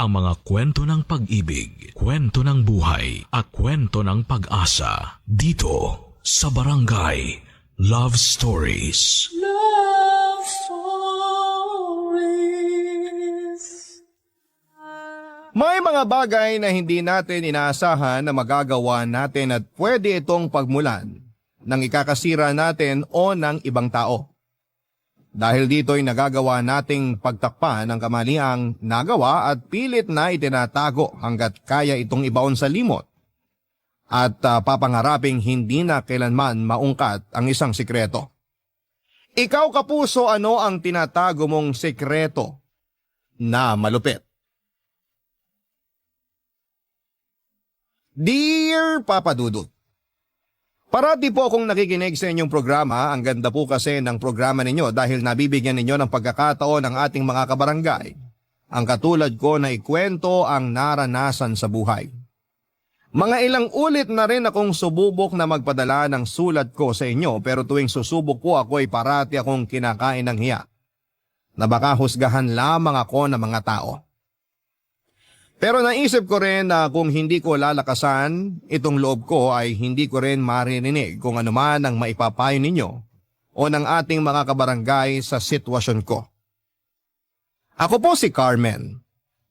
ang mga kwento ng pag-ibig, kwento ng buhay, at kwento ng pag-asa dito sa Barangay Love Stories. Love Stories. May mga bagay na hindi natin inaasahan na magagawa natin at pwede itong pagmulan ng ikakasira natin o ng ibang tao. Dahil dito'y nagagawa nating pagtakpan ng kamaliang nagawa at pilit na itinatago hanggat kaya itong ibaon sa limot. At papangaraping hindi na kailanman maungkat ang isang sikreto. Ikaw kapuso, ano ang tinatago mong sikreto na malupit? Dear Papa Dudut, parati po akong nakikinig sa inyong programa. Ang ganda po kasi ng programa ninyo dahil nabibigyan ninyo ng pagkakataon ng ating mga kabarangay. Ang katulad ko na ikwento ang naranasan sa buhay. Mga ilang ulit na rin akong sububok na magpadala ng sulat ko sa inyo pero tuwing susubok ko ako ay parati akong kinakain ng hiya. Na baka husgahan lamang ako ng mga tao. Pero naisip ko rin na kung hindi ko lalakasan itong loob ko ay hindi ko rin maririnig kung ano man ang maipapayo ninyo o ng ating mga kabarangay sa sitwasyon ko. Ako po si Carmen.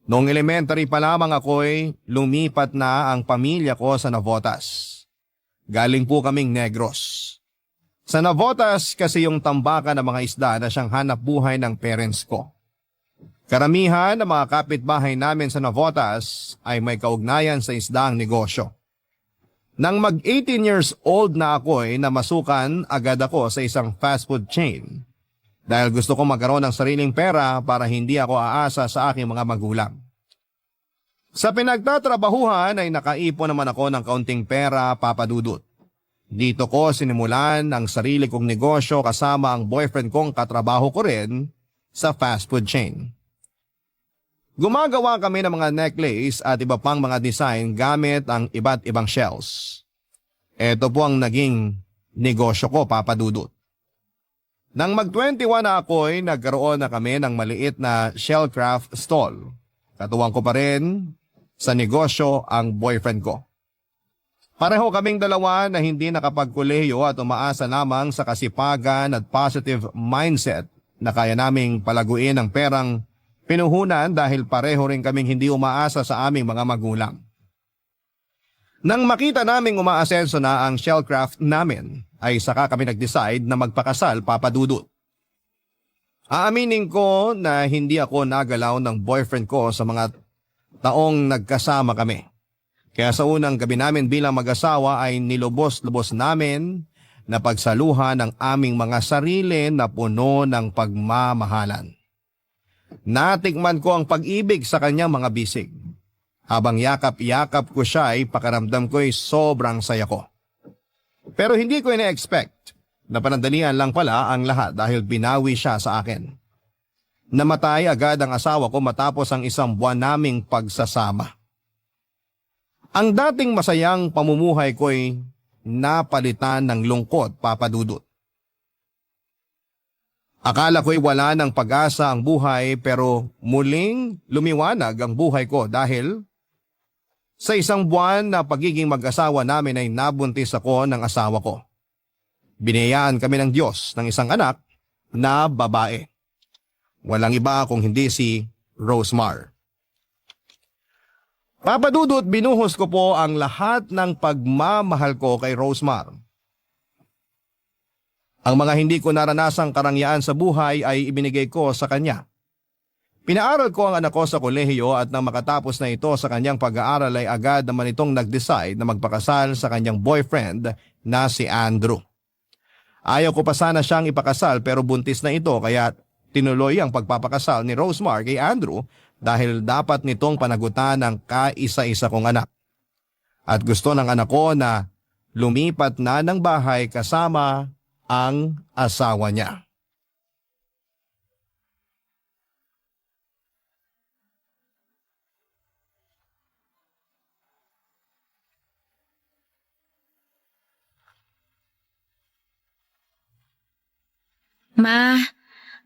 Noong elementary pa lamang ako'y lumipat na ang pamilya ko sa Navotas. Galing po kaming Negros. Sa Navotas kasi yung tambakan ng mga isda na siyang hanap buhay ng parents ko. Karamihan ng mga kapitbahay namin sa Navotas ay may kaugnayan sa isdaang negosyo. Nang mag-18 years old na ako ay namasukan agad ako sa isang fast food chain dahil gusto ko magkaroon ng sariling pera para hindi ako aasa sa aking mga magulang. Sa pinagtatrabahuhan ay nakaipon naman ako ng kaunting pera, Papa Dudut. Dito ko sinimulan ang sarili kong negosyo kasama ang boyfriend kong katrabaho ko rin sa fast food chain. Gumagawa kami ng mga necklace at iba pang mga design gamit ang iba't ibang shells. Ito po ang naging negosyo ko, Papa Dudut. Nang mag-21 na ako'y nagkaroon na kami ng maliit na shellcraft stall. Katuwang ko pa rin sa negosyo ang boyfriend ko. Pareho kaming dalawa na hindi nakapagkolehiyo at umaasa lamang sa kasipagan at positive mindset na kaya naming palaguin ang perang pinuhunan dahil pareho rin kaming hindi umaasa sa aming mga magulang. Nang makita naming umaasenso na ang shellcraft namin, ay saka kami nag-decide na magpakasal, Papa Dudut. Aaminin ko na hindi ako nagalaw ng boyfriend ko sa mga taong nagkasama kami. Kaya sa unang gabi namin bilang mag-asawa ay nilubos-lubos namin na pagsaluhan ng aming mga sarili na puno ng pagmamahalan. Natikman ko ang pag-ibig sa kanyang mga bisig. Habang yakap-yakap ko siya ay pakaramdam ko ay sobrang saya ko. Pero hindi ko ina-expect na panandalian lang pala ang lahat dahil binawi siya sa akin. Namatay agad ang asawa ko matapos ang isang buwan naming pagsasama. Ang dating masayang pamumuhay ko ay napalitan ng lungkot, Papa Dudut. Akala ko'y wala ng pag-asa ang buhay pero muling lumiwanag ang buhay ko dahil sa isang buwan na pagiging mag-asawa namin ay nabuntis ako ng asawa ko. Biniyayaan kami ng Diyos ng isang anak na babae. Walang iba kung hindi si Rosemar. Papa Dudut, binuhos ko po ang lahat ng pagmamahal ko kay Rosemar. Ang mga hindi ko naranasang karangyaan sa buhay ay ibinigay ko sa kanya. Pinaaral ko ang anak ko sa kolehiyo at nang makatapos na ito sa kanyang pag-aaral ay agad naman itong nag-decide na magpakasal sa kanyang boyfriend na si Andrew. Ayaw ko pa sana siyang ipakasal pero buntis na ito kaya tinuloy ang pagpapakasal ni Rosemar kay Andrew dahil dapat nitong panagutan ng kaisa-isa kong anak. At gusto ng anak ko na lumipat na ng bahay kasama ang asawa niya. Ma,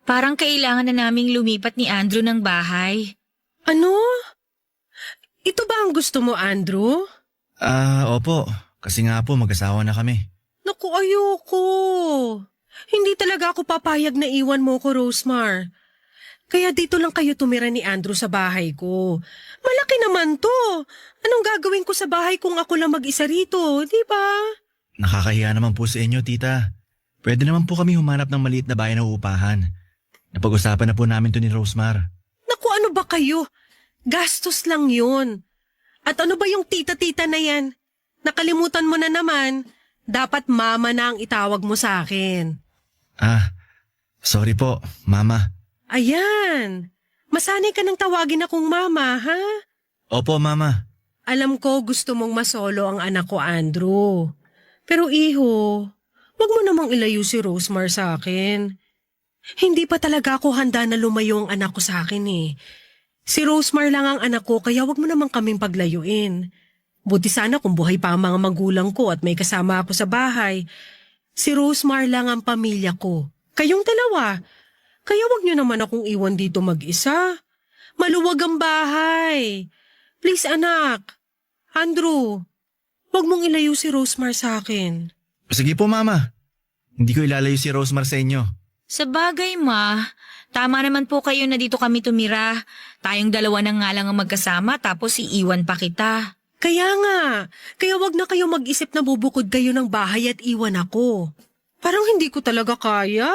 parang kailangan na naming lumipat ni Andrew ng bahay. Ano? gusto mo, Andrew? Opo. Kasi nga po mag-asawa na kami. Naku, ayoko. Hindi talaga ako papayag na iwan mo ko, Rosemar. Kaya dito lang kayo tumira ni Andrew sa bahay ko. Malaki naman to. Anong gagawin ko sa bahay kung ako lang mag-isa rito, di ba? Nakakahiya naman po sa inyo, tita. Pwede naman po kami humanap ng maliit na bahay na uupahan. Napag-usapan na po namin to ni Rosemar. Naku, ano ba kayo? Gastos lang yun. At ano ba yung tita-tita na yan? Nakalimutan mo na naman. Dapat mama na ang itawag mo sa akin. Sorry po, mama. Ayan. Masanay ka nang tawagin akong mama, ha? Opo, mama. Alam ko gusto mong masolo ang anak ko, Andrew. Pero iho, wag mo namang ilayo si Rosemar sa akin. Hindi pa talaga ako handa na lumayo ang anak ko sa akin eh. Si Rosemar lang ang anak ko kaya wag mo namang kaming paglayuin. Buti sana kung buhay pa ang mga magulang ko at may kasama ako sa bahay. Si Rosemar lang ang pamilya ko. Kayong dalawa. Kaya wag niyo naman akong iwan dito mag-isa. Maluwag ang bahay. Please anak. Andrew, wag mong ilayo si Rosemar sa akin. Sige po, mama. Hindi ko ilalayo si Rosemar sa inyo. Sa bagay, ma. Tama naman po kayo na dito kami tumira. Tayong dalawa na nga lang ang magkasama tapos iiwan pa kita. Kaya nga. Kaya wag na kayo mag-isip na bubukod kayo ng bahay at iwan ako. Parang hindi ko talaga kaya.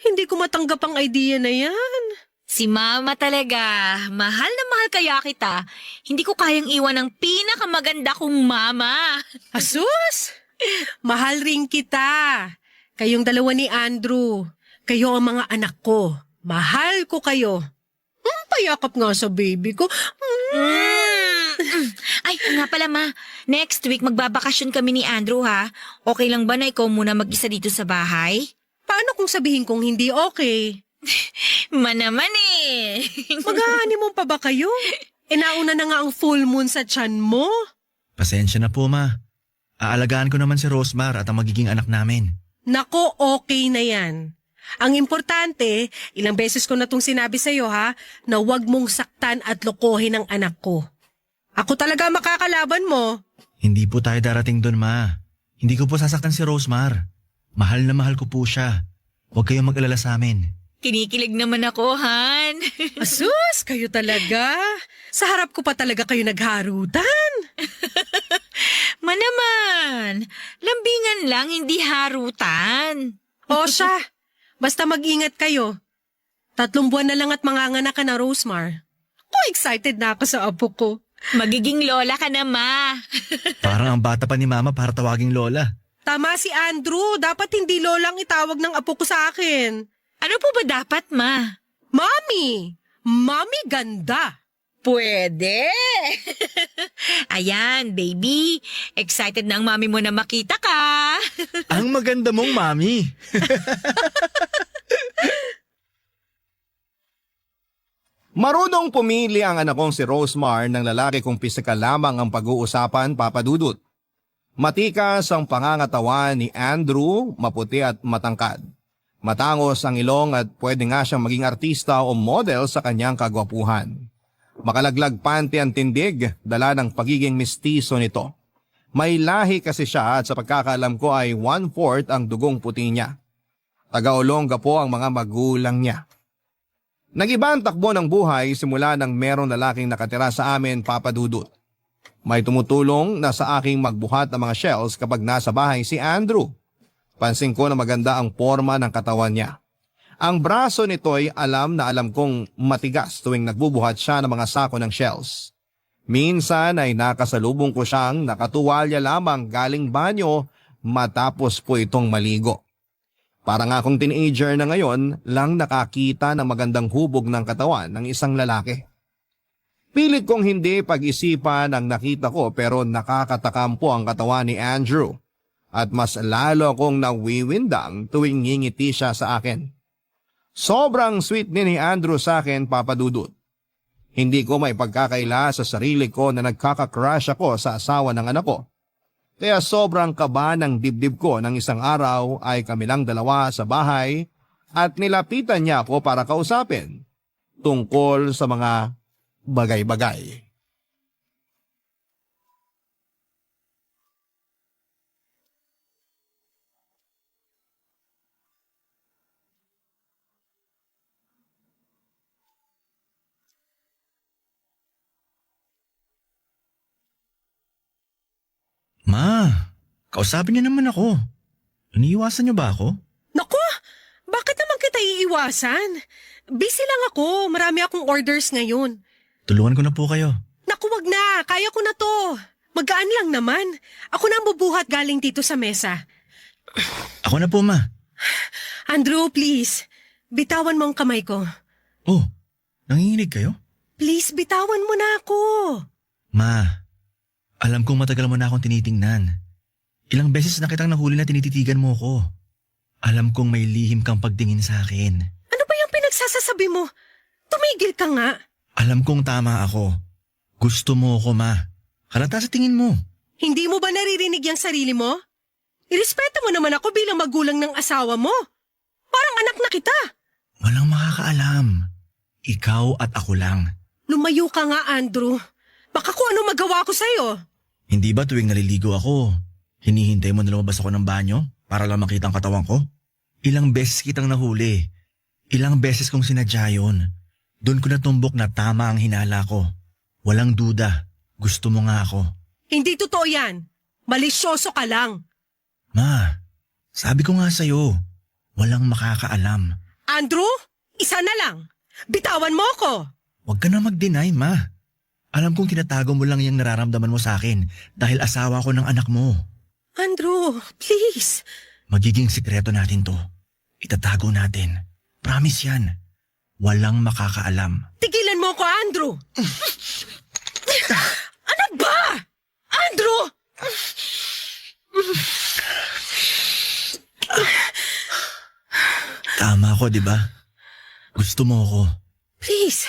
Hindi ko matanggap ang idea na yan. Si mama talaga. Mahal na mahal kaya kita. Hindi ko kayang iwan ang pinakamaganda kong mama. Asus! Mahal rin kita. Kayong dalawa ni Andrew. Kayo ang mga anak ko. Mahal ko kayo. Payakap nga sa baby ko. Ay, nga pala ma. Next week magbabakasyon kami ni Andrew ha. Okay lang ba na ikaw muna mag-isa dito sa bahay? Paano kung sabihin kong hindi okay? Ma naman eh. Mag-honeymoon pa ba kayo? Nauna na nga ang full moon sa tiyan mo. Pasensya na po, ma. Aalagaan ko naman si Rosemar at ang magiging anak namin. Nako, okay na yan. Ang importante, ilang beses ko na itong sinabi sa'yo ha, na huwag mong saktan at lokohin ang anak ko. Ako talaga makakalaban mo. Hindi po tayo darating doon, ma. Hindi ko po sasaktan si Rosemar. Mahal na mahal ko po siya. Huwag kayong mag-alala sa amin. Kinikilig naman ako, Han. Asus, kayo talaga. Sa harap ko pa talaga kayo nagharutan. Ma naman. Lambingan lang, hindi harutan. O siya, basta mag-ingat kayo. 3 buwan na lang at manganganak ka na, Rosemar. Excited na ako sa apo ko. Magiging lola ka na, ma. Parang ang bata pa ni mama para tawaging lola. Tama si Andrew, dapat hindi lolang itawag ng apo ko sa akin. Ano po ba dapat, ma? Mami! Mami ganda! Pwede. Ayan, baby. Excited na ang mami mo na makita ka. Ang maganda mong mami. Marunong pumili ang anak kong si Rosemar ng lalaki kung pisikal lamang ang pag-uusapan, Papa Dudut. Matikas ang pangangatawan ni Andrew, maputi at matangkad. Matangos ang ilong at pwede nga siyang maging artista o model sa kanyang kagwapuhan. Makalaglag panty ang tindig, dala ng pagiging mistiso nito. May lahi kasi siya at sa pagkakaalam ko ay 1/4 ang dugong puti niya. Taga-Olonga po ang mga magulang niya. Nag-iba ang takbo ng buhay simula nang merong lalaking nakatira sa amin, Papa Dudut. May tumutulong na sa aking magbuhat ng mga shells kapag nasa bahay si Andrew. Pansin ko na maganda ang forma ng katawan niya. Ang braso nito'y alam na alam kong matigas tuwing nagbubuhat siya ng mga sako ng shells. Minsan ay nakasalubong ko siyang nakatuwalya lamang galing banyo matapos po itong maligo. Para nga akong teenager na ngayon lang nakakita ng magandang hubog ng katawan ng isang lalaki. Pilit kong hindi pag-isipan ang nakita ko pero nakakatakam po ang katawan ni Andrew at mas lalo akong nawiwindang tuwing ngingiti siya sa akin. Sobrang sweet ni Andrew sa akin, Papa Dudut. Hindi ko may pagkakaila sa sarili ko na nagkaka-crush ako sa asawa ng anak ko. Kaya sobrang kaba ng dibdib ko ng isang araw ay kami lang dalawa sa bahay at nilapitan niya ako para kausapin tungkol sa mga bagay-bagay. Ma, kausapin niyo naman ako. Iniiwasan niyo ba ako? Naku, bakit naman kita iiwasan? Busy lang ako, marami akong orders ngayon. Tulungan ko na po kayo. Naku, wag na, kaya ko na to. Magaan lang naman. Ako na ang bubuhat galing dito sa mesa. Ako na po, Ma. Andrew, please. Bitawan mo ang kamay ko. Oh, nanginginig kayo? Please, bitawan mo na ako. Ma, alam kong matagal mo na akong tinitingnan. Ilang beses na kitang nahuli na tinititigan mo ko. Alam kong may lihim kang pagtingin sa akin. Ano ba yung pinagsasasabi mo? Tumigil ka nga. Alam kong tama ako. Gusto mo ako, Ma. Halata sa tingin mo. Hindi mo ba naririnig yung sarili mo? Irespeto mo naman ako bilang magulang ng asawa mo. Parang anak na kita. Walang makakaalam. Ikaw at ako lang. Lumayo ka nga, Andrew. Baka kung ano magawa ko sa'yo. Hindi ba tuwing naliligo ako, hinihintay mo na lumabas ako ng banyo para lang makita ang katawan ko? Ilang beses kitang nahuli. Ilang beses kong sinadya yun. Doon ko natumbok na tama ang hinala ko. Walang duda. Gusto mo nga ako. Hindi totoo yan. Malisyoso ka lang. Ma, sabi ko nga sa'yo, walang makakaalam. Andrew, isa na lang. Bitawan mo ko. Huwag ka na mag-deny, Ma. Alam kong tinatago mo lang yung nararamdaman mo sa akin dahil asawa ko ng anak mo. Andrew, please. Magiging sikreto natin to. Itatago natin. Promise yan. Walang makakaalam. Tigilan mo ko, Andrew. Ano ba? Andrew! Tama ako, di ba? Gusto mo ako. Please,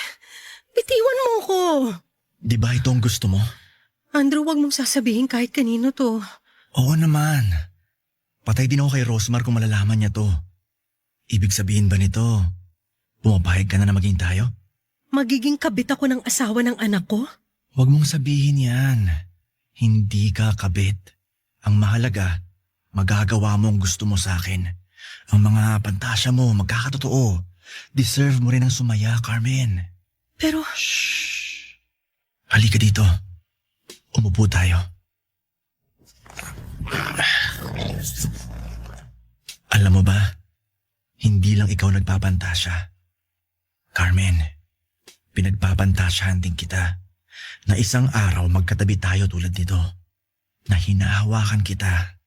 bitiwan mo ko. Di ba ito ang gusto mo? Andrew, wag mong sasabihin kahit kanino to. Oo naman. Patay din ako kay Rosmar kung malalaman niya to. Ibig sabihin ba nito, pumapayag ka na maging tayo? Magiging kabit ako ng asawa ng anak ko? Huwag mong sabihin yan. Hindi ka kabit. Ang mahalaga, magagawa mo ang gusto mo sa akin. Ang mga pantasya mo, magkakatotoo. Deserve mo rin ang sumaya, Carmen. Pero, Shh! Halika dito. Umupo tayo. Alam mo ba, hindi lang ikaw nagpapantasya. Carmen, pinagpapantasyahan din kita na isang araw magkatabi tayo tulad nito. Na hinahawakan kita.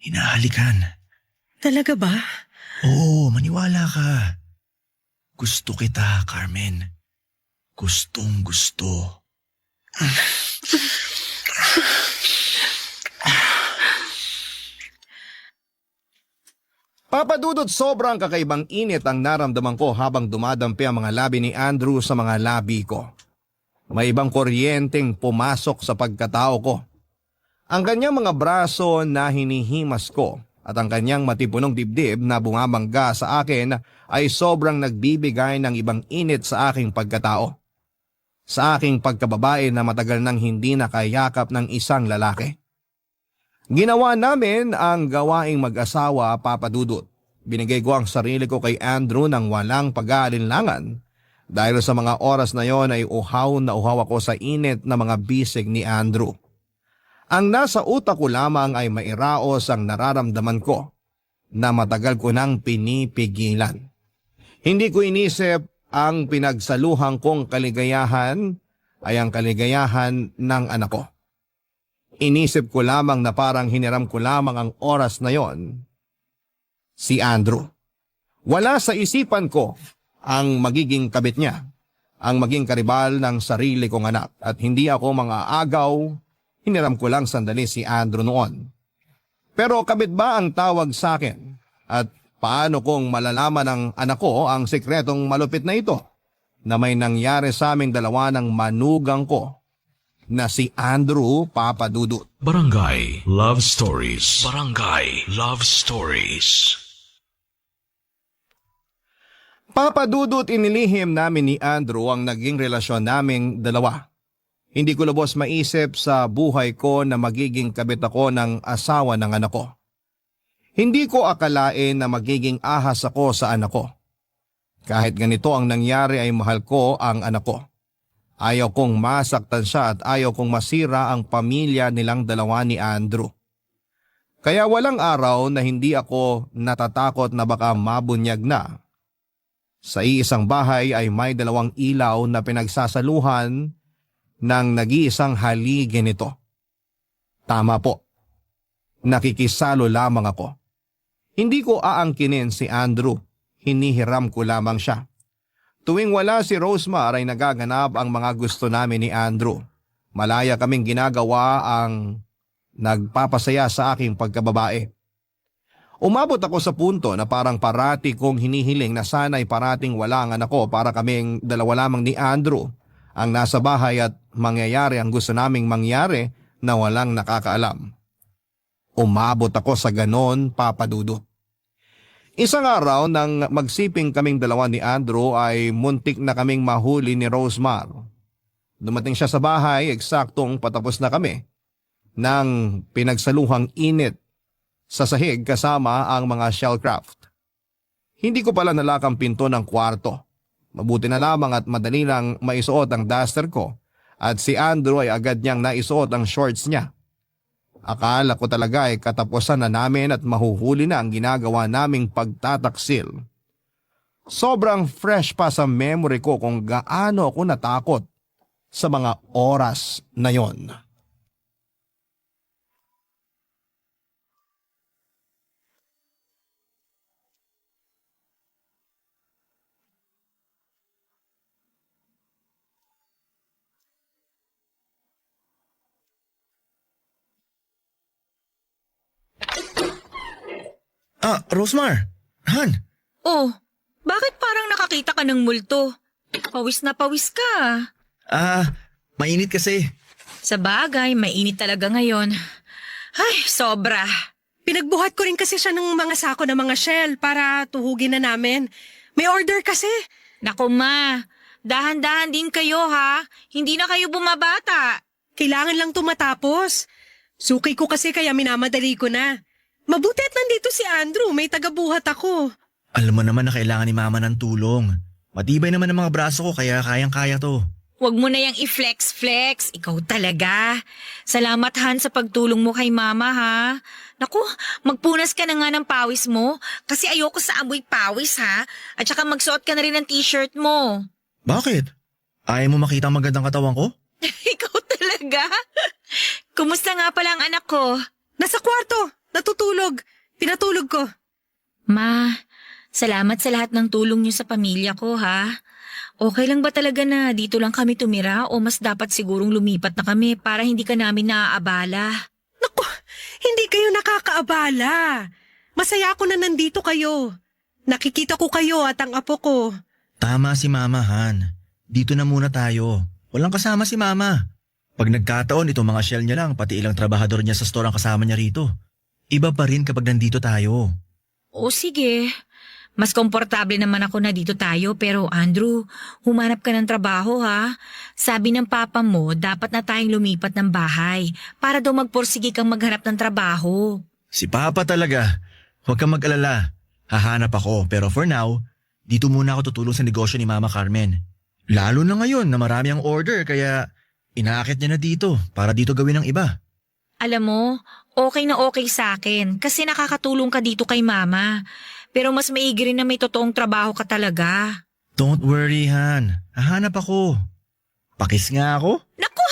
Hinahalikan. talaga ba? Oo, maniwala ka. Gusto kita, Carmen. Gustong gusto. Papa Dudut, sobrang kakaibang init ang naramdaman ko habang dumadampi ang mga labi ni Andrew sa mga labi ko. May ibang kuryenteng pumasok sa pagkatao ko. Ang kanyang mga braso na hinihimas ko at ang kanyang matipunong dibdib na bumabangga sa akin ay sobrang nagbibigay ng ibang init sa aking pagkatao. Sa aking pagkababae na matagal nang hindi nakayakap ng isang lalaki. Ginawa namin ang gawaing mag-asawa, Papa Dudut. Binigay ko ang sarili ko kay Andrew nang walang pag-aalinlangan dahil sa mga oras na yon ay uhaw na uhaw ako sa init na mga bisig ni Andrew. Ang nasa utak ko lamang ay mairaos ang nararamdaman ko na matagal ko nang pinipigilan. Hindi ko inisip ang pinagsaluhan kong kaligayahan ay ang kaligayahan ng anak ko. Inisip ko lamang na parang hiniram ko lamang ang oras na yon, si Andrew. Wala sa isipan ko ang magiging kabit niya, ang maging karibal ng sarili kong anak at hindi ako mga agaw, hiniram ko lang sandali si Andrew noon. Pero kabit ba ang tawag sa akin at paano kong malalaman ng anak ko ang sikretong malupit na ito na may nangyari sa aming dalawa ng manugang ko na si Andrew, Papa Dudut. Barangay Love Stories. Barangay Love Stories. Papa Dudut, inilihim namin ni Andrew ang naging relasyon naming dalawa. Hindi ko lubos maisip sa buhay ko na magiging kabit ako ng asawa ng anak ko. Hindi ko akalain na magiging ahas ako sa anak ko. Kahit ganito ang nangyari ay mahal ko ang anak ko. Ayaw kong masaktan siya at ayaw kong masira ang pamilya nilang dalawa ni Andrew. Kaya walang araw na hindi ako natatakot na baka mabunyag na. Sa iisang bahay ay may 2 ilaw na pinagsasaluhan ng nag-iisang haligi nito. Tama po, nakikisalo lamang ako. Hindi ko aangkinin si Andrew, hinihiram ko lamang siya. Tuwing wala si Rosemar ay nagaganap ang mga gusto namin ni Andrew. Malaya kaming ginagawa ang nagpapasaya sa aking pagkababae. Umabot ako sa punto na parang parati kong hinihiling na sana'y parating wala ang anak ko para kaming 2 lamang ni Andrew ang nasa bahay at mangyayari ang gusto naming mangyari na walang nakakaalam. Umabot ako sa ganon, Papa Dudut. Isang araw nang magsiping kaming 2 ni Andrew ay muntik na kaming mahuli ni Rosemar. Dumating siya sa bahay, eksaktong patapos na kami ng pinagsaluhang init sa sahig kasama ang mga shellcraft. Hindi ko pala nalakang pinto ng kwarto. Mabuti na lamang at madali lang maisuot ang duster ko at si Andrew ay agad niyang naisuot ang shorts niya. Akala ko talaga ay katapusan na namin at mahuhuli na ang ginagawa naming pagtataksil. Sobrang fresh pa sa memory ko kung gaano ako natakot sa mga oras na yon. Rosemar! Han! Oh, bakit parang nakakita ka ng multo? Pawis na pawis ka. Mainit kasi. Sa bagay, mainit talaga ngayon. Ay, sobra. Pinagbuhat ko rin kasi siya ng mga sako ng mga shell para tuhugin na namin. May order kasi. Naku ma, dahan-dahan din kayo ha. Hindi na kayo bumabata. Kailangan lang tumatapos. Suki ko kasi kaya minamadali ko na. Mabuti at nandito si Andrew, may tagabuhat ako. Alam mo naman na kailangan ni Mama ng tulong. Matibay naman ang mga braso ko kaya kayang-kaya to. Huwag mo na yang i-flex-flex. Ikaw talaga. Salamat Han sa pagtulong mo kay Mama ha. Naku, magpunas ka na nga ng pawis mo kasi ayoko sa amoy pawis ha. At saka magsuot ka na rin ng t-shirt mo. Bakit? Ayaw mo makita ang magandang katawan ko? Ikaw talaga? Kumusta nga pala ang anak ko? Nasa kwarto, natutulog. Pinatulog ko. Ma, salamat sa lahat ng tulong niyo sa pamilya ko ha. Okay lang ba talaga na dito lang kami tumira o mas dapat sigurong lumipat na kami para hindi ka namin naaabala? Naku, hindi kayo nakakaabala. Masaya ako na nandito kayo. Nakikita ko kayo at ang apo ko. Tama si Mama, Han. Dito na muna tayo. Walang kasama si Mama. Pag nagkataon, itong mga shell niya lang, pati ilang trabahador niya sa store ang kasama niya rito. Iba pa rin kapag nandito tayo. O sige, mas komportable naman ako na dito tayo pero Andrew, humanap ka ng trabaho ha. Sabi ng papa mo, dapat na tayong lumipat ng bahay para daw magporsige kang maghanap ng trabaho. Si Papa talaga. Huwag kang mag-alala. Hahanap ako pero for now, dito muna ako tutulong sa negosyo ni Mama Carmen. Lalo na ngayon na marami ang order kaya inaakit niya na dito para dito gawin ng iba. Alam mo, okay na okay sa akin kasi nakakatulong ka dito kay Mama. Pero mas maigi rin na may totoong trabaho ka talaga. Don't worry, Han. Hahanap ako. Pakis nga ako. Naku,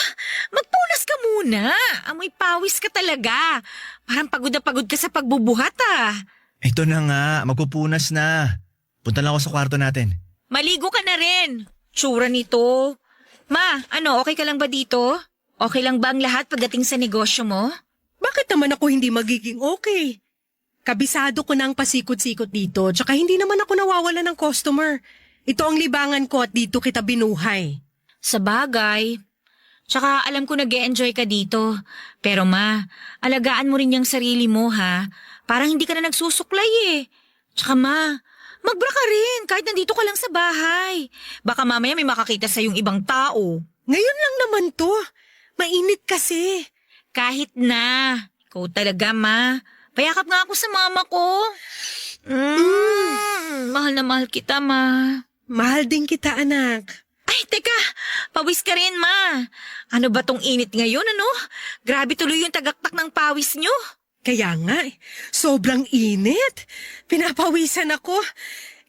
magpunas ka muna. Amoy pawis ka talaga. Parang pagod na pagod ka sa pagbubuhat ah. Ito na nga, magpupunas na. Punta lang ako sa kwarto natin. Maligo ka na rin. Tsura nito. Ma, okay ka lang ba dito? Okay lang ba ang lahat pagdating sa negosyo mo? Bakit naman ako hindi magiging okay? Kabisado ko na ang pasikot-sikot dito, tsaka hindi naman ako nawawala ng customer. Ito ang libangan ko at dito kita binuhay. Sa bagay. Tsaka alam ko nag-e-enjoy ka dito. Pero ma, alagaan mo rin yung sarili mo ha. Parang hindi ka na nagsusuklay eh. Tsaka ma, magbra ka rin kahit nandito ka lang sa bahay. Baka mamaya may makakita sa yung ibang tao. Ngayon lang naman to. Mainit kasi. Kahit na. Ikaw talaga ma. Payakap nga ako sa mama ko. Mahal na mahal kita, ma. Mahal din kita, anak. Ay, teka, pawis ka rin, ma. Ano ba tong init ngayon, ano? Grabe tuloy yung tagaktak ng pawis nyo. Kaya nga, sobrang init. Pinapawisan ako.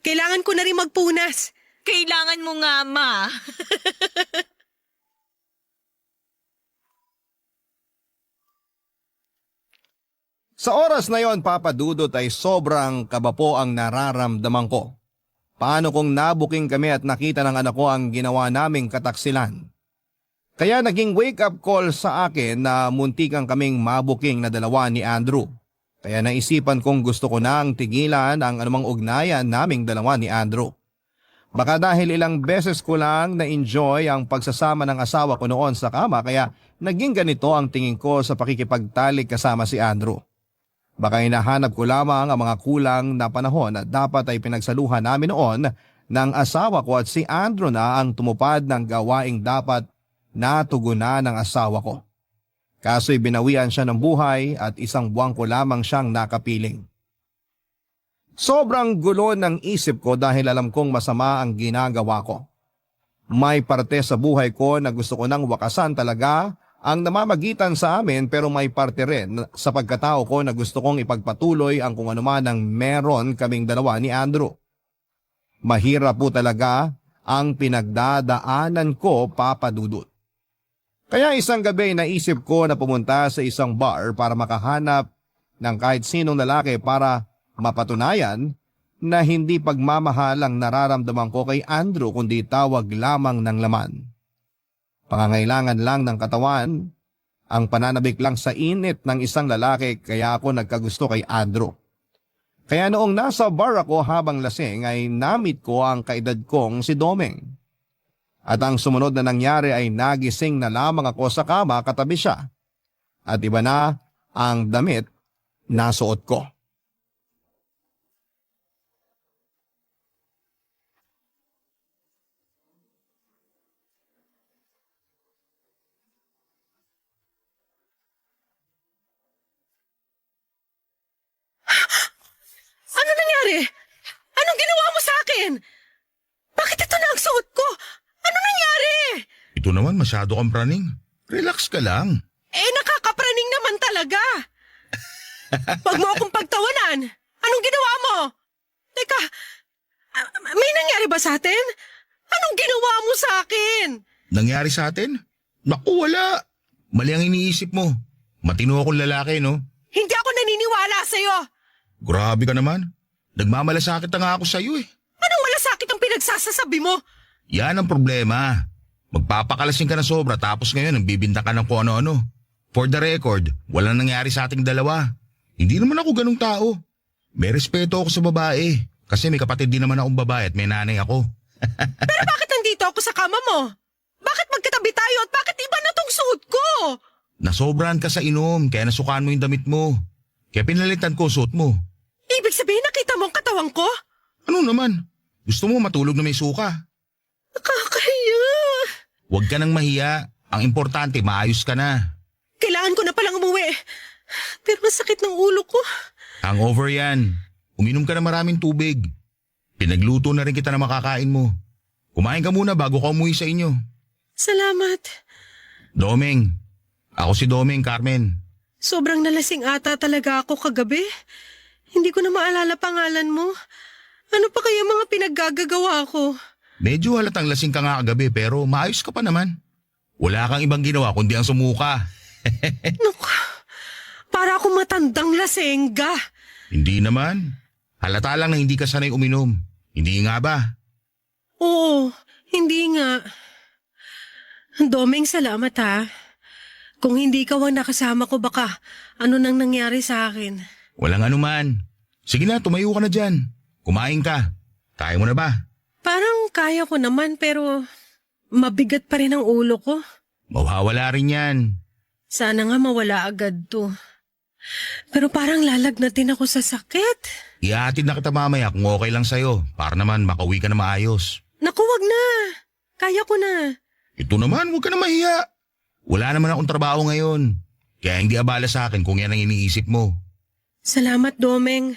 Kailangan ko na rin magpunas. Kailangan mo nga, ma. Sa oras na yon, Papa Dudut, ay sobrang kaba po ang nararamdaman ko. Paano kung nabuking kami at nakita ng anak ko ang ginawa naming kataksilan? Kaya naging wake-up call sa akin na muntikan kaming mabuking na dalawa ni Andrew. Kaya naisipan kong gusto ko nang tigilan ang anumang ugnayan naming dalawa ni Andrew. Baka dahil ilang beses ko lang na-enjoy ang pagsasama ng asawa ko noon sa kama, kaya naging ganito ang tingin ko sa pakikipagtalik kasama si Andrew. Baka hinahanap ko lamang ang mga kulang na panahon na dapat ay pinagsaluhan namin noon ng asawa ko at si Andrew na ang tumupad ng gawaing dapat natugunan ng asawa ko. Kaso'y binawian siya ng buhay at isang buwan ko lamang siyang nakapiling. Sobrang gulo ng isip ko dahil alam kong masama ang ginagawa ko. May parte sa buhay ko na gusto ko nang wakasan talaga ang namamagitan sa amin, pero may parte rin sa pagkatao ko na gusto kong ipagpatuloy ang kung anuman ang meron kaming dalawa ni Andrew. Mahirap po talaga ang pinagdadaanan ko, Papa Dudut. Kaya isang gabi naisip ko na pumunta sa isang bar para makahanap ng kahit sinong lalaki para mapatunayan na hindi pagmamahal ang nararamdaman ko kay Andrew kundi tawag lamang ng laman. Pangangailangan lang ng katawan, ang pananabik lang sa init ng isang lalaki, kaya ako nagkagusto kay Andrew. Kaya noong nasa bar ako habang lasing ay namit ko ang kaedad kong si Domeng. At ang sumunod na nangyari ay nagising na lamang ako sa kama katabi siya. At iba na ang damit na suot ko. Ano nangyari? Anong ginawa mo sa akin? Bakit ito na ang suot ko? Ano nangyari? Ito naman masyado kang praning. Relax ka lang. Nakakapraning naman talaga. Huwag mo akong pagtawanan. Anong ginawa mo? Teka, may nangyari ba sa atin? Anong ginawa mo sa akin? Nangyari sa atin? Naku, wala. Mali ang iniisip mo. Matino akong lalaki, no? Hindi ako naniniwala sa'yo. Grabe ka naman. Nagmamalasakit na nga ako sa'yo eh. Anong malasakit ang pinagsasasabi mo? Yan ang problema. Magpapakalasing ka na sobra tapos ngayon nagbibinta ka ng kung ano-ano. For the record, walang nangyari sa ating dalawa. Hindi naman ako ganung tao. May respeto ako sa babae. Kasi may kapatid din naman akong babae at may nanay ako. Pero bakit nandito ako sa kama mo? Bakit magkatabi tayo at bakit iba na tong suot ko? Nasobrahan ka sa inom kaya nasukaan mo yung damit mo. Kaya pinalitan ko suot mo. Ibig sabihin nakita mo ang katawan ko? Ano naman? Gusto mo matulog na may suka? Nakakahiya. Huwag ka nang mahiya. Ang importante, maayos ka na. Kailangan ko na palang umuwi. Pero masakit ng ulo ko. Hangover yan. Uminom ka na maraming tubig. Pinagluto na rin kita na makakain mo. Kumain ka muna bago ka umuwi sa inyo. Salamat. Domeng. Ako si Domeng, Carmen. Sobrang nalasing ata talaga ako kagabi. Hindi ko na maalala pangalan mo. Ano pa kaya mga pinaggagawa ko? Medyo halatang lasing ka nga kagabi pero maayos ka pa naman. Wala kang ibang ginawa kundi ang sumuka. Naku, para akong matandang lasengga. Hindi naman. Halata lang na hindi ka sanay uminom. Hindi nga ba? Oo, hindi nga. Domeng, salamat ha. Kung hindi ka ang nakasama ko baka ano nang nangyari sa akin. Walang anuman. Sige na, tumayo ka na dyan. Kumain ka. Kaya mo na ba? Parang kaya ko naman pero mabigat pa rin ang ulo ko. Mawawala rin yan. Sana nga mawala agad to. Pero parang lalagnatin ako sa sakit. Ihahatid na kita mamaya kung okay lang sa'yo para naman makauwi ka na maayos. Naku, wag na. Kaya ko na. Ito naman, huwag ka na mahiya. Wala naman akong trabaho ngayon. Kaya hindi abala sa akin kung yan ang iniisip mo. Salamat, Domeng.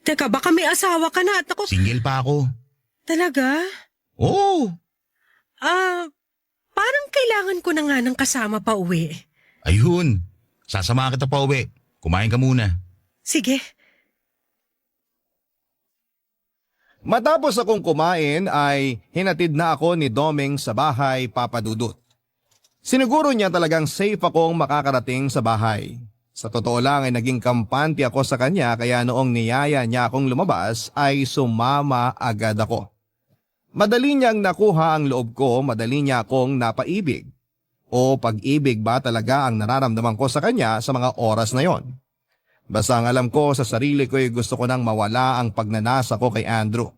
Teka, baka may asawa ka na at ako... Single pa ako. Talaga? Oo. Parang kailangan ko na nga ng kasama pa uwi. Ayun, sasamahan kita pa uwi. Kumain ka muna. Sige. Matapos akong kumain ay hinatid na ako ni Doming sa bahay, Papa Dudut. Siniguro niya talagang safe akong makakarating sa bahay. Sa totoo lang ay naging kampante ako sa kanya kaya noong niyaya niya akong lumabas ay sumama agad ako. Madali niyang nakuha ang loob ko, madali niya akong napaibig. O pag-ibig ba talaga ang nararamdaman ko sa kanya sa mga oras na yon? Basta ang alam ko sa sarili ko ay gusto ko nang mawala ang pagnanasa ko kay Andrew.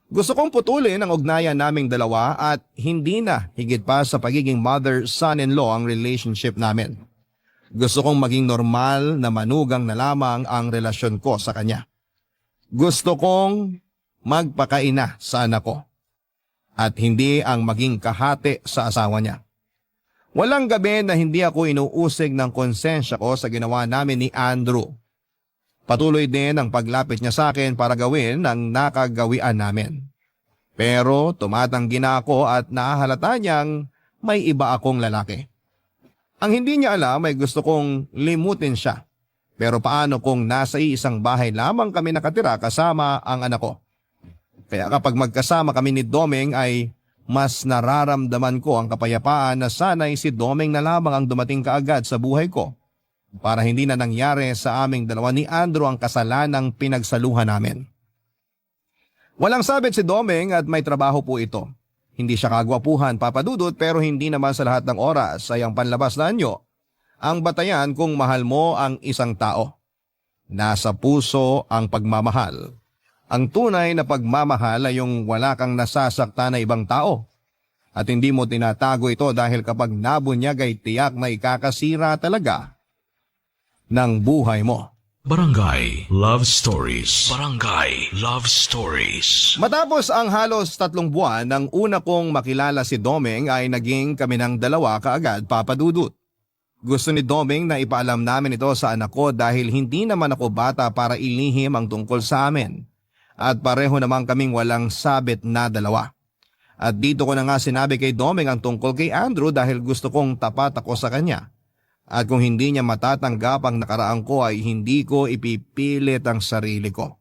Gusto kong putulin ang ugnayan naming dalawa at hindi na higit pa sa pagiging mother-son-in-law ang relationship namin. Gusto kong maging normal na manugang na lamang ang relasyon ko sa kanya. Gusto kong magpakaina sa anak ko at hindi ang maging kahati sa asawa niya. Walang gabi na hindi ako inuusig ng konsensya ko sa ginawa namin ni Andrew. Patuloy din ang paglapit niya sa akin para gawin ang nakagawian namin. Pero tumatanggi na ako at nahahalata niyang may iba akong lalaki. Ang hindi niya alam ay gusto kong limutin siya. Pero paano kung nasa isang bahay lamang kami nakatira kasama ang anak ko? Kaya kapag magkasama kami ni Doming ay mas nararamdaman ko ang kapayapaan na sana'y si Doming na lamang ang dumating kaagad sa buhay ko para hindi na nangyari sa aming dalawa ni Andrew ang kasalanang pinagsaluhan namin. Walang sabit si Doming at may trabaho po ito. Hindi siya kagwapuhan, Papa Dudut, pero hindi naman sa lahat ng oras ay ang panlabas na anyo ang batayan kung mahal mo ang isang tao. Nasa puso ang pagmamahal. Ang tunay na pagmamahal ay yung wala kang nasasakta na ibang tao. At hindi mo tinatago ito dahil kapag nabunyag ay tiyak na ikakasira talaga ng buhay mo. Barangay Love Stories. Barangay Love Stories. Matapos ang halos 3 buwan nang una kong makilala si Doming ay naging kami ng dalawa kaagad, Papa Dudut. Gusto ni Doming na ipaalam namin ito sa anak ko dahil hindi naman ako bata para ilihim ang tungkol sa amin. At pareho naman kaming walang sabit na dalawa. At dito ko na nga sinabi kay Doming ang tungkol kay Andrew dahil gusto kong tapat ako sa kanya. At kung hindi niya matatanggap ang nakaraan ko ay hindi ko ipipilit ang sarili ko.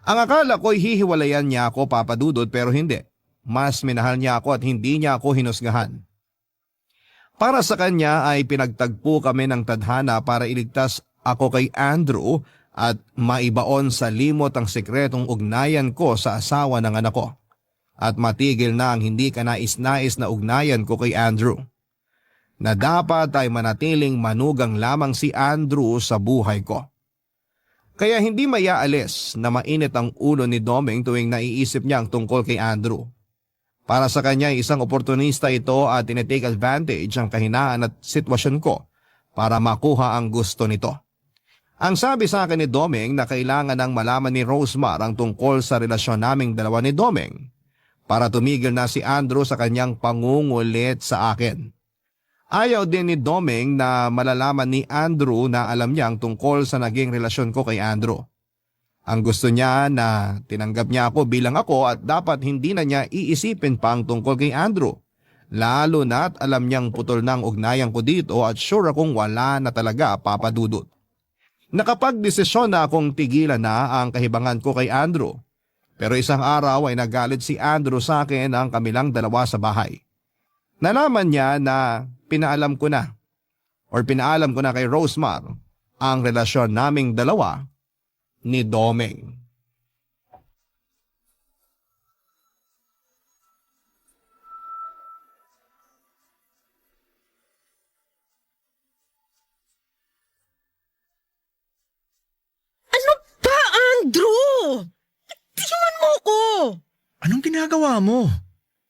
Ang akala ko'y hihiwalayan niya ako, Papa Dudut, pero hindi. Mas minahal niya ako at hindi niya ako hinusgahan. Para sa kanya ay pinagtagpo kami ng tadhana para iligtas ako kay Andrew at maibaon sa limot ang sikretong ugnayan ko sa asawa ng anak ko. At matigil na ang hindi kanais-nais na ugnayan ko kay Andrew. Na dapat ay manatiling manugang lamang si Andrew sa buhay ko. Kaya hindi mayaalis na mainit ang ulo ni Doming tuwing naiisip niya ang tungkol kay Andrew. Para sa kanya isang oportunista ito at tinitake advantage ang kahinaan at sitwasyon ko para makuha ang gusto nito. Ang sabi sa akin ni Doming na kailangan nang malaman ni Rosemar ang tungkol sa relasyon naming dalawa ni Doming para tumigil na si Andrew sa kanyang pangungulit sa akin. Ayaw din ni Doming na malalaman ni Andrew na alam niya ang tungkol sa naging relasyon ko kay Andrew. Ang gusto niya na tinanggap niya ako bilang ako at dapat hindi na niya iisipin pa ang tungkol kay Andrew. Lalo na't alam niyang putol na ang ugnayan ko dito at sure akong wala na talaga, Papa Dudut. Nakapagdesisyon na akong tigilan na ang kahibangan ko kay Andrew. Pero isang araw ay nagalit si Andrew sa akin ang kamilang dalawa sa bahay. Nalaman niya na pinaalam ko na kay Rosemar ang relasyon naming dalawa ni Doming. Ano ba, Andrew? Tingnan mo ko! Anong ginagawa mo?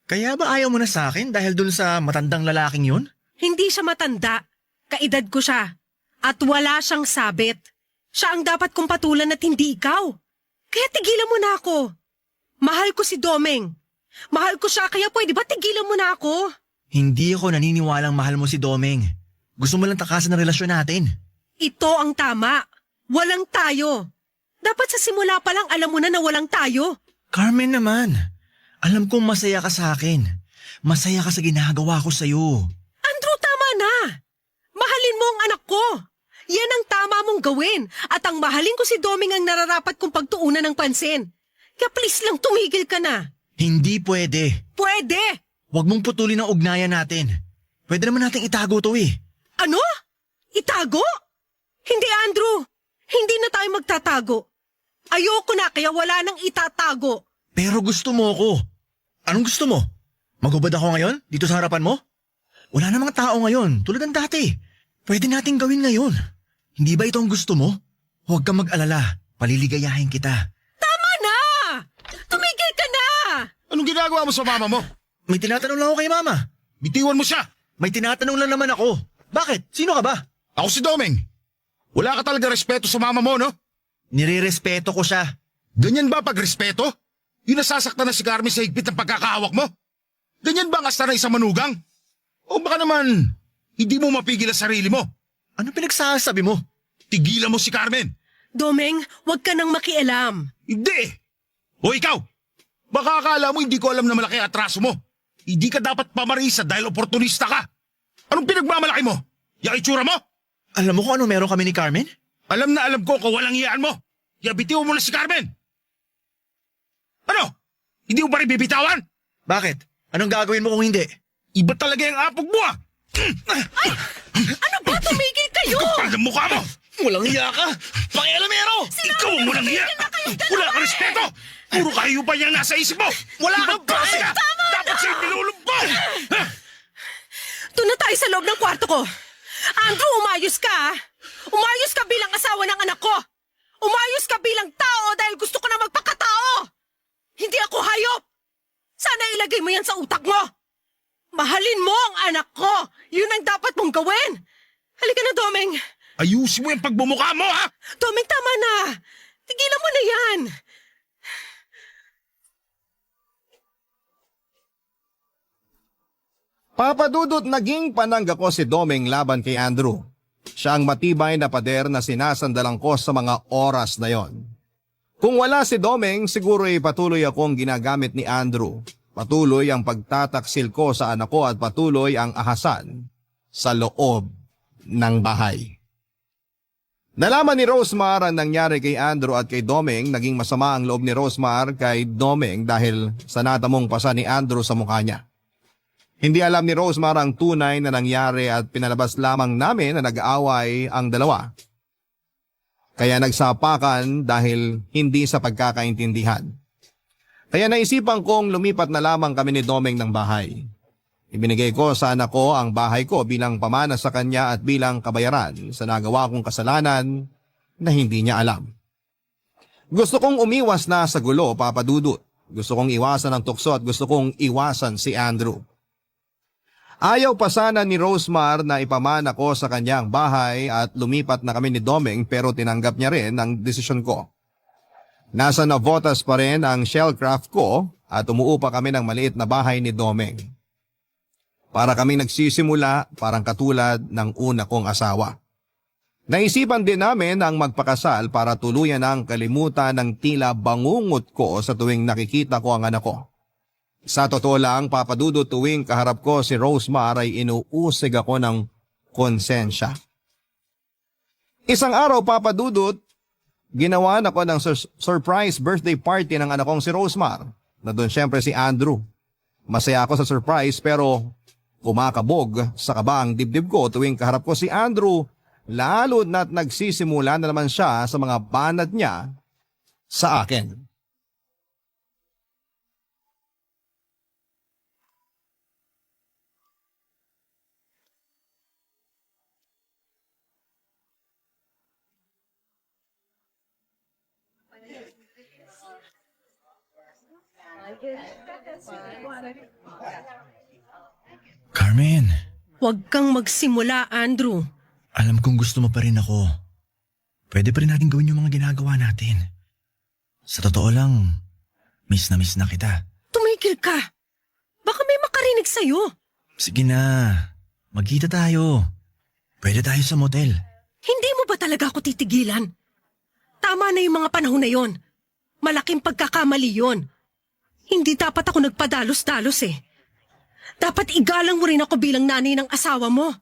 Kaya ba ayaw mo na sa akin dahil dun sa matandang lalaking yun? Hindi siya matanda. Kaedad ko siya. At wala siyang sabit. Siya ang dapat kong patulan at hindi ikaw. Kaya tigilan mo na ako. Mahal ko si Doming. Mahal ko siya kaya pwede ba tigilan mo na ako? Hindi ako naniniwalang mahal mo si Doming. Gusto mo lang takasan ang relasyon natin. Ito ang tama. Walang tayo. Dapat sa simula pa lang alam mo na walang tayo. Carmen naman, alam kong masaya ka sa akin. Masaya ka sa ginagawa ko sa'yo. Andrew, tama na! Mahalin mo ang anak ko! Yan ang tama mong gawin. At ang mahalin ko si Doming ang nararapat kong pagtuunan ng pansin. Kaya please lang tumigil ka na. Hindi pwede. Pwede! Huwag mong putulin ang ugnayan natin. Pwede naman nating itago to eh. Ano? Itago? Hindi, Andrew. Hindi na tayo magtatago. Ayoko na kaya wala nang itatago. Pero gusto mo ako. Anong gusto mo? Magubad ako ngayon? Dito sa harapan mo? Wala namang tao ngayon, tulad ng dati. Pwede nating gawin ngayon. Hindi ba ito ang gusto mo? Huwag kang mag-alala. Paliligayahin kita. Tama na! Tumigil ka na! Anong ginagawa mo sa mama mo? May tinatanong lang ako kay Mama. Bitiwan mo siya! May tinatanong lang naman ako. Bakit? Sino ka ba? Ako si Domeng. Wala ka talaga respeto sa mama mo, no? Nire-respeto ko siya. Ganyan ba pag-respeto? Yung nasasaktan na si Carmen sa higpit ng pagkakahawak mo? Ganyan ba ang asta ng isang manugang? O baka naman, hindi mo mapigil ang sarili mo? Ano pinagsasabi mo? Tigilan mo si Carmen! Domeng, huwag ka nang makialam. Hindi! O ikaw! Baka akala mo hindi ko alam na malaki ang atraso mo. Hindi ka dapat pamarisa dahil oportunista ka. Anong pinagmamalaki mo? Yung itsura mo? Alam mo kung ano meron kami ni Carmen? Alam na alam ko kung walang iyaan mo. Bitiwan mo na si Carmen. Ano? Hindi mo ba rin bibitawan? Bakit? Anong gagawin mo kung hindi? Iba talaga yung apog mo ah! Ano ba? Tumigil kayo! Kapal ng mukha mo! Walang iya ka! Pakialamero! Ikaw ang walang iya! Wala kang respeto! Puro kayo pa yung nasa isip mo! Wala kang klase ka! Dapat sa'yo nilulumbong! Doon na tayo sa loob ng kwarto ko. Andrew, umayos ka ah. Umayos ka bilang asawa ng anak ko. Umayos ka bilang tao dahil gusto ko na magpakatao. Hindi ako hayop. Sana ilagay mo yan sa utak mo. Mahalin mo ang anak ko. Yun ang dapat mong gawin. Halika na, Domeng. Ayusin mo yung pagbumukha mo ha! Domeng, tama na. Tigilan mo na yan. Papadudot naging panangga ko si Domeng laban kay Andrew. Siya ang matibay na pader na sinasandalan ko sa mga oras na yon. Kung wala si Domeng, siguro ay patuloy akong ginagamit ni Andrew. Patuloy ang pagtataksil ko sa anak ko at patuloy ang ahasan sa loob ng bahay. Nalaman ni Rosemar ang nangyari kay Andrew at kay Domeng. Naging masama ang loob ni Rosemar kay Domeng dahil sa natamong pasa ni Andrew sa mukha niya. Hindi alam ni Rosemar ang tunay na nangyari at pinalabas lamang namin na nag-aaway ang dalawa. Kaya nagsapakan dahil hindi sa pagkakaintindihan. Kaya naisipan kong lumipat na lamang kami ni Domeng ng bahay. Ibinigay ko sa anak ko ang bahay ko bilang pamana sa kanya at bilang kabayaran sa nagawa kong kasalanan na hindi niya alam. Gusto kong umiwas na sa gulo, Papa Dudut. Gusto kong iwasan ang tukso at gusto kong iwasan si Andrew. Ayaw pa sana ni Rosemar na ipamana ko sa kanyang bahay at lumipat na kami ni Domeng pero tinanggap niya rin ang desisyon ko. Nasa Navotas pa rin ang shellcraft ko at umuupa kami ng maliit na bahay ni Domeng. Para kami nagsisimula parang katulad ng una kong asawa. Naisipan din namin ang magpakasal para tuluyan ang kalimutan ng tila bangungot ko sa tuwing nakikita ko ang anak ko. Sa totoo lang, Papa Dudut, tuwing kaharap ko si Rosemar ay inuusig ako ng konsensya. Isang araw, Papa Dudut, ginawa ako ng surprise birthday party ng anak kong si Rosemar. Na doon syempre si Andrew. Masaya ako sa surprise pero kumakabog sa kaba ang dibdib ko tuwing kaharap ko si Andrew. Lalo na't nagsisimula na naman siya sa mga banat niya sa akin. Carmen, Huwag kang magsimula, Andrew. alam kong gusto mo pa rin ako. Pwede pa rin natin gawin yung mga ginagawa natin. Sa totoo lang, miss na kita. Tumigil ka. Baka may makarinig sa'yo. Sige na, magkita tayo. Pwede tayo sa motel. Hindi mo ba talaga ako titigilan? Tama na yung mga panahon na yon. Malaking pagkakamali yon. Hindi dapat ako nagpadalos-dalos eh. Dapat igalang mo rin ako bilang nanay ng asawa mo.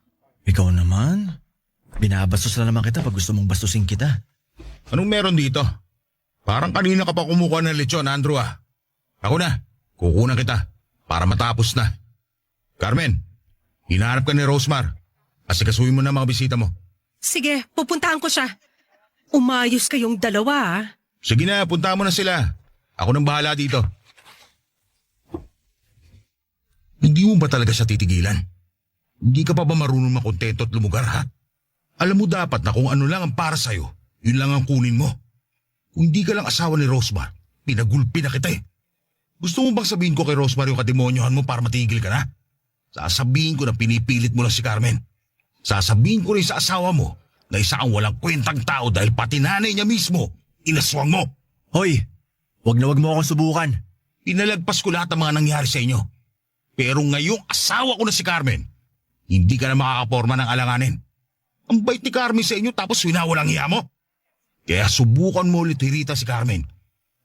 Ikaw naman. Binabastos na naman kita pag gusto mong bastusin kita. Anong meron dito? Parang kanina ka pa kumukuha ng lechon, Andrew ah. Ako na, kukunan kita para matapos na. Carmen, hinahanap ka ni Rosemar. Asikasuhin mo na mga bisita mo. Sige, pupuntahan ko siya. Umayos kayong dalawa, ah. Sige na, punta mo na sila. Ako nang bahala dito. Hindi mo ba talaga siya titigilan? Hindi ka pa ba marunong makontento at lumugar, ha? Alam mo dapat na kung ano lang ang para sa'yo, yun lang ang kunin mo. Kung hindi ka lang asawa ni Rosemar, pinagulpi na kita eh. Gusto mo bang sabihin ko kay Rosemar yung kademonyohan mo para matigil ka na? Sasabihin ko na pinipilit mo lang si Carmen. Sasabihin ko rin sa asawa mo na isa kang walang kwentang tao dahil pati nanay niya mismo, inaswang mo. Hoy, wag mo akong subukan. Pinalagpas ko lahat ng mga nangyari sa inyo. Pero ngayong asawa ko na si Carmen, hindi ka na makakaporma ng alanganin. Ang bait ni Carmen sa inyo tapos winawalang hiya mo. Kaya subukan mo ulit hirita si Carmen.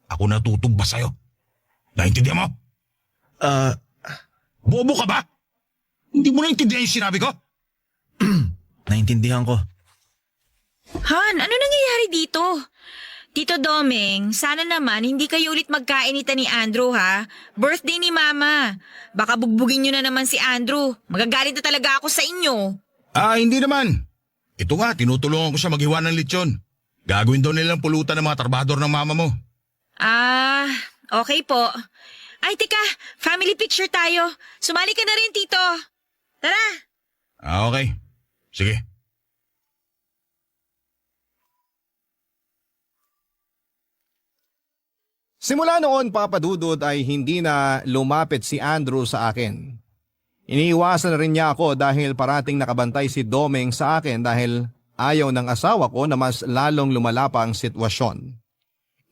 Ako natutugba sa'yo. Naintindihan mo? Bobo ka ba? Hindi mo naintindihan yung sinabi ko? Naintindihan ko. Han, ano nangyayari dito? Tito Domeng, sana naman hindi kayo ulit magkainita ni Andrew ha. Birthday ni Mama. Baka bugbugin nyo na naman si Andrew. Magagalit na talaga ako sa inyo. Hindi naman. Ito nga, tinutulungan ko siya maghiwa ng lechon. Gagawin daw nilang pulutan ng mga trabador ng mama mo. Okay po. Ay, teka, family picture tayo. Sumali ka na rin, Tito. Tara. Okay. Sige. Simula noon, Papa Dudut, ay hindi na lumapit si Andrew sa akin. Iniiwasan na rin niya ako dahil parating nakabantay si Domeng sa akin dahil ayaw ng asawa ko na mas lalong lumala pa ang sitwasyon.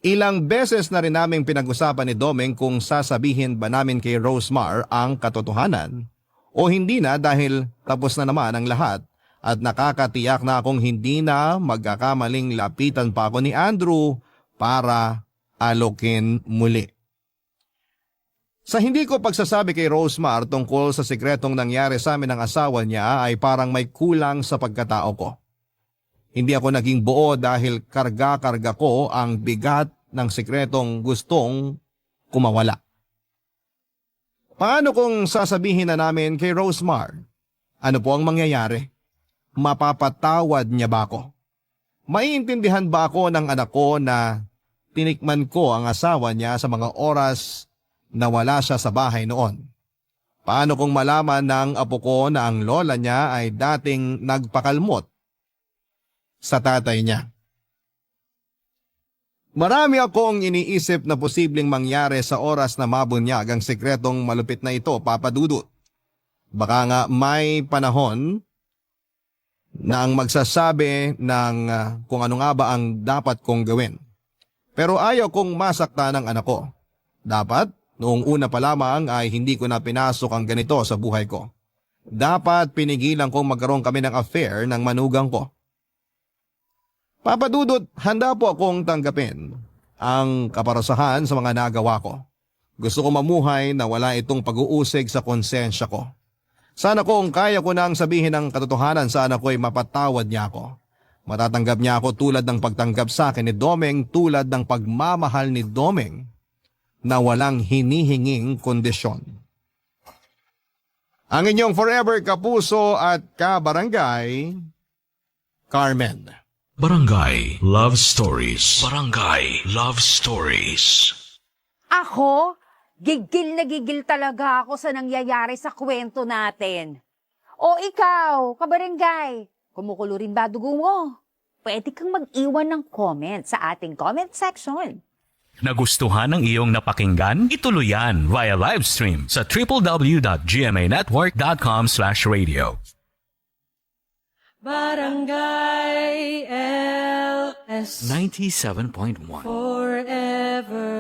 Ilang beses na rin naming pinag-usapan ni Domeng kung sasabihin ba namin kay Rosemar ang katotohanan o hindi na dahil tapos na naman ang lahat at nakakatiyak na akong hindi na magkakamaling lapitan pa ako ni Andrew para alokin muli. Sa hindi ko pagsasabi kay Rosemar tungkol sa sikretong nangyari sa amin ng asawa niya ay parang may kulang sa pagkatao ko. Hindi ako naging buo dahil karga-karga ko ang bigat ng sikretong gustong kumawala. Paano kung sasabihin na namin kay Rosemar? Ano po ang mangyayari? Mapapatawad niya ba ako? Maiintindihan ba ako ng anak ko na tinikman ko ang asawa niya sa mga oras na wala siya sa bahay noon? Paano kung malaman ng apo ko na ang lola niya ay dating nagpakalmot sa tatay niya? Marami akong iniisip na posibleng mangyari sa oras na mabunyag ang sikretong malupit na ito, Papa Dudut. Baka nga may panahon na ang magsasabi ng kung ano nga ba ang dapat kong gawin. Pero ayaw kong masaktan ang anak ko. Dapat, noong una pa lamang ay hindi ko na pinasok ang ganito sa buhay ko. Dapat pinigilan kong magkaroon kami ng affair ng manugang ko. Papa Dudut, handa po akong tanggapin ang kaparasahan sa mga nagawa ko. Gusto ko mamuhay na wala itong pag-uusig sa konsensya ko. Sana kung kaya ko nang sabihin ang katotohanan sa anak ko ay mapatawad niya ako. Matatanggap niya ako tulad ng pagtanggap sa akin ni Domeng, tulad ng pagmamahal ni Domeng na walang hinihinging kondisyon. Ang inyong forever kapuso at kabarangay, Carmen. Barangay Love Stories. Barangay Love Stories. Ako, gigil na gigil talaga ako sa nangyayari sa kwento natin. O ikaw, kabarangay, kumukulo rin ba dugo mo? Pwede kang mag-iwan ng comment sa ating comment section. Nagustuhan ng iyong napakinggan? Ituloy yan via live stream sa www.gmanetwork.com/radio. Barangay LS 97.1 Forever.